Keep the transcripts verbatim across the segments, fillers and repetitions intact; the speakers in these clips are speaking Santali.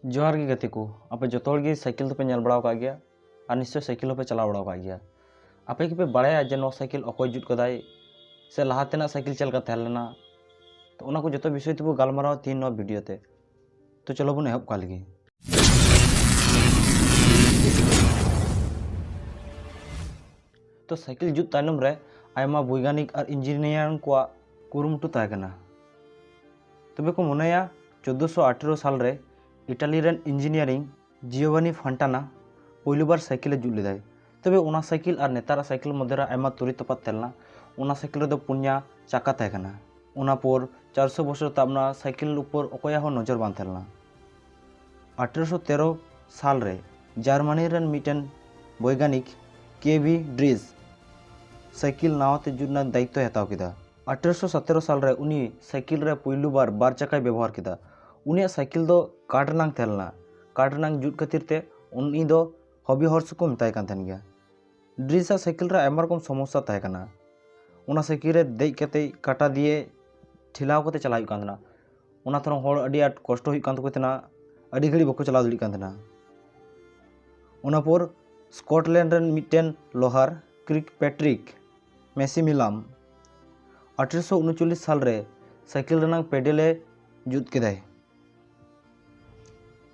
ᱡᱚᱦᱟᱨ ᱜᱮ ᱜᱟᱛᱮ ᱠᱚ, ᱟᱯᱮ ᱡᱚᱛᱚ ᱦᱚᱲ ᱜᱮ ᱥᱟᱭᱠᱮᱞ ᱫᱚᱯᱮ ᱧᱮᱞ ᱵᱟᱲᱟ ᱟᱠᱟᱫ ᱜᱮᱭᱟ ᱟᱨ ᱱᱤᱥᱪᱚᱭ ᱥᱟᱭᱠᱮᱞ ᱦᱚᱸᱯᱮ ᱪᱟᱞᱟᱣ ᱵᱟᱲᱟ ᱟᱠᱟᱫ ᱜᱮᱭᱟ᱾ ᱟᱯᱮ ᱜᱮᱯᱮ ᱵᱟᱲᱟᱭᱟ ᱡᱮ ᱱᱚᱣᱟ ᱥᱟᱭᱠᱮᱞ ᱚᱠᱚᱭ ᱡᱩᱛ ᱠᱟᱫᱟᱭ ᱥᱮ ᱞᱟᱦᱟ ᱛᱮᱱᱟᱜ ᱥᱟᱭᱠᱮᱞ ᱪᱮᱫ ᱞᱮᱠᱟ ᱛᱟᱦᱮᱸ ᱞᱮᱱᱟ? ᱛᱚ ᱚᱱᱟ ᱠᱚ ᱡᱚᱛᱚ ᱵᱤᱥᱚᱭ ᱛᱮᱵᱚ ᱜᱟᱞᱢᱟᱨᱟᱣᱟ ᱛᱮᱦᱮᱧ ᱱᱚᱣᱟ ᱵᱷᱤᱰᱤᱭᱳ ᱛᱮ᱾ ᱛᱚ ᱪᱚᱞᱚ ᱵᱚᱱ ᱮᱦᱚᱵ ᱠᱟᱜ ᱞᱮᱜᱮ᱾ ᱛᱚ ᱥᱟᱭᱠᱮᱞ ᱡᱩᱛ ᱛᱟᱭᱱᱚᱢ ᱨᱮ ᱟᱭᱢᱟ ᱵᱳᱭᱜᱟᱱᱤᱠ ᱟᱨ ᱤᱧᱡᱤᱱᱤᱭᱟᱨ ᱠᱚᱣᱟᱜ ᱠᱩᱨᱩᱢᱩᱴᱩ ᱛᱟᱦᱮᱸ ᱠᱟᱱᱟ᱾ ᱛᱚᱵᱮ ᱠᱚ ᱢᱚᱱᱮᱭᱟ ᱪᱳᱫᱽᱫᱳᱥᱚ ᱟᱴᱷᱮᱨᱳ ᱥᱟᱞ ᱨᱮ ᱤᱴᱟᱞᱤ ᱨᱮᱱ ᱤᱧᱡᱤᱱᱤᱭᱟᱨᱤᱝ ᱡᱤᱭᱳᱵᱷᱟᱱᱤ ᱯᱷᱟᱱᱴᱟᱱᱟ ᱯᱳᱭᱞᱳ ᱵᱟᱨ ᱥᱟᱭᱠᱮᱞ ᱮ ᱡᱩᱛ ᱞᱮᱫᱟᱭ᱾ ᱛᱚᱵᱮ ᱚᱱᱟ ᱥᱟᱭᱠᱮᱞ ᱟᱨ ᱱᱮᱛᱟᱨᱟᱜ ᱥᱟᱭᱠᱮᱞ ᱢᱚᱫᱽᱫᱷᱮ ᱨᱮ ᱟᱭᱢᱟ ᱛᱩᱨᱤ ᱛᱚᱯᱟᱛ ᱛᱟᱦᱮᱸ ᱞᱮᱱᱟ᱾ ᱚᱱᱟ ᱥᱟᱭᱠᱮᱞ ᱨᱮᱫᱚ ᱯᱩᱱᱭᱟ ᱪᱟᱠᱟ ᱛᱟᱦᱮᱸ ᱠᱟᱱᱟ᱾ ᱚᱱᱟ ᱯᱚᱨ ᱪᱟᱨᱥᱚ ᱵᱚᱪᱷᱚᱨ ᱛᱟᱵ ᱮᱱᱟ, ᱥᱟᱭᱠᱮᱞ ᱩᱯᱚᱨ ᱚᱠᱚᱭᱟᱜ ᱦᱚᱸ ᱱᱚᱡᱚᱨ ᱵᱟᱝ ᱛᱟᱦᱮᱸ ᱞᱮᱱᱟ᱾ ᱟᱴᱷᱮᱨᱚᱥᱚ ᱛᱮᱨᱚ ᱥᱟᱞ ᱨᱮ ᱡᱟᱨᱢᱟᱱᱤ ᱨᱮᱱ ᱢᱤᱫᱴᱮᱱ ᱵᱳᱭᱜᱟᱱᱤᱠ ᱠᱮ ᱵᱷᱤ ᱰᱨᱤᱥ ᱥᱟᱭᱠᱮᱞ ᱱᱟᱣᱟ ᱛᱮ ᱡᱩᱛ ᱨᱮᱱᱟᱜ ᱫᱟᱭᱤᱛᱛᱚᱭ ᱦᱟᱛᱟᱣ ᱠᱮᱫᱟ᱾ ᱟᱴᱷᱮᱨᱚᱥᱚ ᱥᱟᱛᱮᱨᱚ ᱥᱟᱞ ᱨᱮ ᱩᱱᱤ ᱥᱟᱭᱠᱮᱞ ᱨᱮ ᱯᱩᱭᱞᱩ ᱵᱟᱨ ᱵᱟᱨ ᱪᱟᱠᱟᱭ ᱵᱮᱵᱚᱦᱟᱨ ᱠᱮᱫᱟ᱾ ᱩᱱᱤᱭᱟᱜ ᱥᱟᱭᱠᱮᱞ ᱫᱚ ᱠᱟᱴ ᱨᱮᱱᱟᱝ ᱛᱟᱦᱮᱸ ᱞᱮᱱᱟ᱾ ᱠᱟᱴ ᱨᱮᱱᱟᱝ ᱡᱩᱛ ᱠᱷᱟᱹᱛᱤᱨ ᱛᱮ ᱩᱱᱤ ᱫᱚ ᱦᱚᱵᱤ ᱦᱚᱨᱥ ᱠᱚ ᱢᱮᱛᱟᱭ ᱠᱟᱱ ᱛᱟᱦᱮᱱ ᱜᱮᱭᱟ᱾ ᱰᱨᱤᱥ ᱟᱜ ᱥᱟᱭᱠᱮᱞ ᱨᱮ ᱟᱭᱢᱟ ᱨᱚᱠᱚᱢ ᱥᱚᱢᱚᱥᱥᱟ ᱛᱟᱦᱮᱸ ᱠᱟᱱᱟ᱾ ᱚᱱᱟ ᱥᱟᱭᱠᱮᱞ ᱨᱮ ᱫᱮᱡ ᱠᱟᱛᱮ ᱠᱟᱴᱟ ᱫᱤᱭᱮ ᱴᱷᱮᱞᱟᱣ ᱠᱟᱛᱮ ᱪᱟᱞᱟᱣ ᱦᱩᱭᱩᱜ ᱠᱟᱱ ᱛᱟᱦᱮᱱᱟ᱾ ᱚᱱᱟ ᱛᱮᱦᱚᱸ ᱦᱚᱲ ᱟᱹᱰᱤ ᱟᱸᱴ ᱠᱚᱥᱴᱚ ᱦᱩᱭᱩᱜ ᱠᱟᱱ ᱛᱟᱠᱚ ᱛᱟᱦᱮᱱᱟ, ᱟᱹᱰᱤ ᱜᱷᱟᱹᱲᱤᱡ ᱵᱟᱠᱚ ᱪᱟᱞᱟᱣ ᱫᱟᱲᱮᱭᱟᱜ ᱠᱟᱱ ᱛᱟᱦᱮᱱᱟ᱾ ᱚᱱᱟ ᱯᱚᱨ ᱥᱠᱚᱴᱞᱮᱱᱰ ᱨᱮᱱ ᱢᱤᱫᱴᱮᱱ ᱞᱳᱦᱟᱨ ᱠᱨᱤᱠ ᱯᱮᱴᱨᱤᱠ ᱢᱮᱥᱤᱢᱤᱞᱟᱢ ᱟᱴᱷᱮᱨᱚᱥᱚ ᱩᱱᱩᱪᱚᱞᱞᱤᱥ ᱥᱟᱞ ᱨᱮ ᱥᱟᱭᱠᱮᱞ ᱨᱮᱱᱟᱝ ᱯᱮᱰᱮᱞ ᱮ ᱡᱩᱛ ᱠᱮᱫᱟᱭ᱾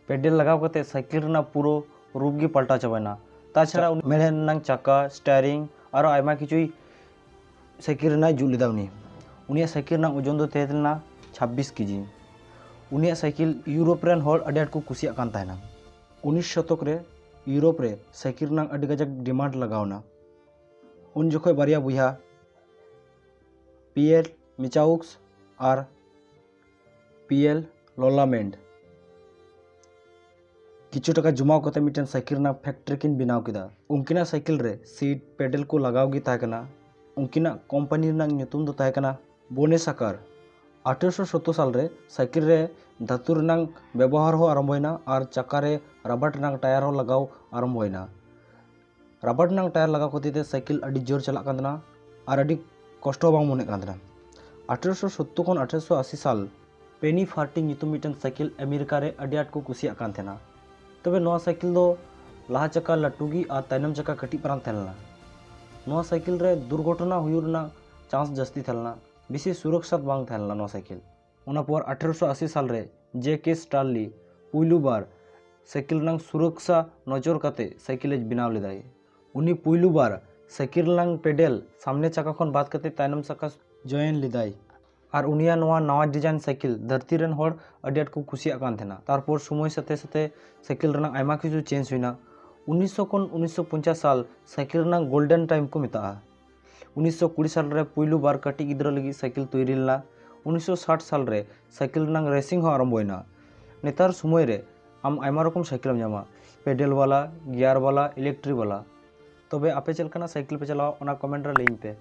ᱯᱮᱰᱮᱞ ᱞᱟᱜᱟᱣ ᱠᱟᱛᱮ ᱥᱟᱭᱠᱮᱞ ᱨᱮᱱᱟᱜ ᱯᱩᱨᱟᱹ ᱨᱩᱯ ᱜᱮ ᱯᱟᱞᱴᱟᱣ ᱪᱟᱵᱟᱭᱮᱱᱟ᱾ ᱛᱟᱪᱷᱟᱲᱟ ᱢᱮᱲᱦᱮᱫ ᱨᱮᱱᱟᱜ ᱪᱟᱠᱟ, ᱥᱴᱟᱭᱨᱤᱝ, ᱟᱨᱚ ᱟᱭᱢᱟ ᱠᱤᱪᱷᱩᱭ ᱥᱟᱭᱠᱮᱞ ᱨᱮᱱᱟᱜ ᱡᱩᱛ ᱞᱮᱫᱟ ᱩᱱᱤ᱾ ᱩᱱᱤᱭᱟᱜ ᱥᱟᱭᱠᱮᱞ ᱨᱮᱱᱟᱜ ᱳᱡᱚᱱ ᱫᱚ ᱛᱟᱦᱮᱸ ᱞᱮᱱᱟ ᱪᱷᱟᱵᱵᱤᱥ ᱠᱮᱡᱤ᱾ ᱩᱱᱤᱭᱟᱜ ᱥᱟᱭᱠᱮᱞ ᱤᱭᱩᱨᱳᱯ ᱨᱮᱱ ᱦᱚᱲ ᱟᱹᱰᱤ ᱟᱸᱴ ᱠᱚ ᱠᱩᱥᱤᱭᱟᱜ ᱠᱟᱱ ᱛᱟᱦᱮᱱᱟ᱾ ᱩᱱᱤᱥ ᱥᱚᱛᱚᱠ ᱨᱮ ᱤᱭᱩᱨᱳᱯ ᱨᱮ ᱥᱟᱭᱠᱮᱞ ᱨᱮᱱᱟᱜ ᱟᱹᱰᱤ ᱠᱟᱡᱟᱠ ᱰᱤᱢᱟᱱᱰ ᱞᱟᱜᱟᱣ ᱮᱱᱟ᱾ ᱩᱱ ᱡᱚᱠᱷᱚᱡ ᱵᱟᱨᱭᱟ ᱵᱚᱭᱦᱟ ᱯᱤᱭᱮᱨ ᱢᱤᱪᱟᱣᱩᱠᱥ ᱟᱨ ᱯᱤᱭᱮᱞ ᱞᱚᱞᱟᱢᱮᱱᱰ ᱠᱤᱪᱷᱩ ᱴᱟᱠᱟ ᱡᱚᱢᱟᱣ ᱠᱟᱛᱮ ᱢᱤᱫᱴᱮᱱ ᱥᱟᱭᱠᱮᱞ ᱨᱮᱱᱟᱜ ᱯᱷᱮᱠᱴᱨᱤ ᱠᱤᱱ ᱵᱮᱱᱟᱣ ᱠᱮᱫᱟ᱾ ᱩᱱᱠᱤᱱᱟᱜ ᱥᱟᱭᱠᱮᱞ ᱨᱮ ᱥᱤᱴ, ᱯᱮᱰᱮᱞ ᱠᱚ ᱞᱟᱜᱟᱣ ᱜᱮ ᱛᱟᱦᱮᱸ ᱠᱟᱱᱟ᱾ ᱩᱱᱠᱤᱱᱟᱜ ᱠᱳᱢᱯᱟᱱᱤ ᱨᱮᱱᱟᱜ ᱧᱩᱛᱩᱢ ᱫᱚ ᱛᱟᱦᱮᱸ ᱠᱟᱱᱟ ᱵᱚᱱᱮ ᱥᱟᱠᱟᱨ᱾ ᱟᱴᱷᱮᱨᱚᱥᱚ ᱥᱚᱛᱛᱚᱨ ᱥᱟᱞ ᱨᱮ ᱥᱟᱭᱠᱮᱞ ᱨᱮ ᱫᱷᱟᱹᱛᱩ ᱨᱮᱱᱟᱜ ᱵᱮᱵᱚᱦᱟᱨ ᱦᱚᱸ ᱟᱨᱟᱢᱵᱷᱚᱭᱮᱱᱟ ᱟᱨ ᱪᱟᱠᱟ ᱨᱮ ᱨᱟᱵᱟᱨ ᱨᱮᱱᱟᱜ ᱴᱟᱭᱟᱨ ᱦᱚᱸ ᱞᱟᱜᱟᱣ ᱟᱨᱟᱢᱵᱷᱚᱭᱮᱱᱟ᱾ ᱨᱟᱵᱟᱨ ᱨᱮᱱᱟᱜ ᱴᱟᱭᱟᱨ ᱞᱟᱜᱟᱣ ᱠᱷᱟᱹᱛᱤᱨ ᱛᱮ ᱥᱟᱭᱠᱮᱞ ᱟᱹᱰᱤ ᱡᱳᱨ ᱪᱟᱞᱟᱜ ᱠᱟᱱ ᱛᱟᱦᱮᱱᱟ ᱟᱨ ᱟᱹᱰᱤ ᱠᱚᱥᱴᱚ ᱦᱚᱸ ᱵᱟᱝ ᱢᱚᱱᱮᱜ ᱠᱟᱱ ᱛᱟᱦᱮᱱᱟ᱾ ᱟᱴᱷᱮᱨᱚᱥᱚ ᱥᱚᱛᱛᱚᱨ ᱠᱷᱚᱱ ᱟᱴᱷᱮᱨᱚᱥᱚ ᱟᱥᱤ ᱥᱟᱞ ᱯᱮᱱᱤ ᱯᱷᱟᱨᱴᱤ ᱧᱩᱛᱩᱢ ᱢᱤᱫᱴᱮᱱ ᱥᱟᱭᱠᱮᱞ ᱟᱢᱮᱨᱤᱠᱟ ᱨᱮ ᱟᱹᱰᱤ ᱟᱸᱴ ᱠᱚ ᱠᱩᱥᱤᱭᱟᱜ ᱠᱟᱱ ᱛᱟᱦᱮᱱᱟ᱾ ᱛᱚᱵᱮ ᱱᱚᱣᱟ ᱥᱟᱭᱠᱮᱞ ᱫᱚ ᱞᱟᱦᱟ ᱪᱟᱠᱟ ᱞᱟᱹᱴᱩ ᱜᱮ ᱟᱨ ᱛᱟᱭᱱᱚᱢ ᱪᱟᱠᱟ ᱠᱟᱹᱴᱤᱡ ᱯᱟᱨᱟᱝ ᱛᱟᱦᱮᱸ ᱞᱮᱱᱟ᱾ ᱱᱚᱣᱟ ᱥᱟᱭᱠᱮᱞ ᱨᱮ ᱫᱩᱨᱜᱷᱚᱴᱚᱱᱟ ᱦᱩᱭᱩᱜ ᱨᱮᱱᱟᱜ ᱪᱟᱱᱥ ᱡᱟᱹᱥᱛᱤ ᱛᱟᱦᱮᱸ ᱞᱮᱱᱟ, ᱵᱮᱥᱤ ᱥᱩᱨᱚᱠᱥᱟ ᱵᱟᱝ ᱛᱟᱦᱮᱸ ᱞᱮᱱᱟ ᱱᱚᱣᱟ ᱥᱟᱭᱠᱮᱞ᱾ ᱚᱱᱟ ᱯᱚᱨ ᱟᱴᱷᱨᱚᱥᱚ ᱟᱥᱤ ᱥᱟᱞ ᱨᱮ ᱡᱮ ᱠᱮ ᱥᱴᱟᱨᱞᱤ ᱯᱩᱭᱞᱩ ᱵᱟᱨ ᱥᱟᱭᱠᱮᱞ ᱨᱮᱱᱟᱜ ᱥᱩᱨᱚᱠᱥᱟ ᱱᱚᱡᱚᱨ ᱠᱟᱛᱮ ᱥᱟᱭᱠᱮᱞ ᱮ ᱵᱮᱱᱟᱣ ᱞᱮᱫᱟᱭ᱾ ᱩᱱᱤ ᱯᱩᱭᱞᱩ ᱵᱟᱨ ᱥᱟᱭᱠᱮᱞ ᱨᱮᱱᱟᱜ ᱯᱮᱰᱮᱞ ᱥᱟᱢᱱᱮ ᱪᱟᱠᱟ ᱠᱷᱚᱱ ᱵᱟᱫ ᱠᱟᱛᱮ ᱛᱟᱭᱱᱚᱢ ᱪᱟᱠᱟ ᱡᱚᱭᱮᱱ ᱞᱮᱫᱟᱭ᱾ ᱟᱨ ᱩᱱᱤᱭᱟᱜ ᱱᱚᱣᱟ ᱱᱟᱣᱟ ᱰᱤᱡᱟᱭᱤᱱ ᱥᱟᱭᱠᱮᱞ ᱫᱷᱟᱹᱨᱛᱤ ᱨᱮᱱ ᱦᱚᱲ ᱟᱹᱰᱤ ᱟᱸᱴ ᱠᱚ ᱠᱩᱥᱤᱭᱟᱜ ᱠᱟᱱ ᱛᱟᱦᱮᱱᱟ᱾ ᱛᱟᱨᱯᱚᱨ ᱥᱚᱢᱚᱭ ᱥᱟᱛᱮ ᱥᱟᱛᱮ ᱥᱟᱭᱠᱮᱞ ᱨᱮᱱᱟᱜ ᱟᱭᱢᱟ ᱠᱤᱪᱷᱩ ᱪᱮᱧᱡᱽ ᱦᱩᱭᱱᱟ᱾ ᱩᱱᱤᱥᱥᱚ ᱠᱷᱚᱱ ᱩᱱᱤᱥᱥᱚ ᱯᱚᱧᱪᱟᱥ ᱥᱟᱞ ᱥᱟᱭᱠᱮᱞ ᱨᱮᱱᱟᱜ ᱜᱳᱞᱰᱮᱱ ᱴᱟᱭᱤᱢ ᱠᱚ ᱢᱮᱛᱟᱜᱼᱟ᱾ ᱩᱱᱤᱥᱥᱚ ᱠᱩᱲᱤ ᱥᱟᱞ ᱨᱮ ᱯᱩᱭᱞᱩ ᱵᱟᱨ ᱠᱟᱹᱴᱤᱡ ᱜᱤᱫᱽᱨᱟᱹ ᱞᱟᱹᱜᱤᱫ ᱥᱟᱭᱠᱮᱞ ᱛᱚᱭᱨᱤ ᱞᱮᱱᱟ᱾ ᱩᱱᱤᱥᱥᱚ ᱥᱟᱴ ᱥᱟᱞ ᱨᱮ ᱥᱟᱭᱠᱮᱞ ᱨᱮᱱᱟᱜ ᱨᱮᱥᱤᱝ ᱦᱚᱸ ᱟᱨᱟᱢᱵᱷᱚᱭᱮᱱᱟ᱾ ᱱᱮᱛᱟᱨ ᱥᱚᱢᱚᱭ ᱨᱮ ᱟᱢ ᱟᱭᱢᱟ ᱨᱚᱠᱚᱢ ᱥᱟᱭᱠᱮᱞ ᱮᱢ ᱧᱟᱢᱟ, ᱯᱮᱰᱮᱞ ᱵᱟᱞᱟ, ᱜᱤᱭᱟᱨ ᱵᱟᱞᱟ, ᱤᱞᱮᱠᱴᱨᱤᱠ ᱵᱟᱞᱟ᱾ ᱛᱚᱵᱮ ᱟᱯᱮ ᱪᱮᱫ ᱞᱮᱠᱟᱱᱟᱜ ᱥᱟᱭᱠᱮᱞ ᱯᱮ ᱪᱟᱞᱟᱣᱟ, ᱚᱱᱟ ᱠᱚᱢᱮᱱᱴ ᱨᱮ ᱞᱟᱹᱭᱟᱹᱧ ᱯᱮ᱾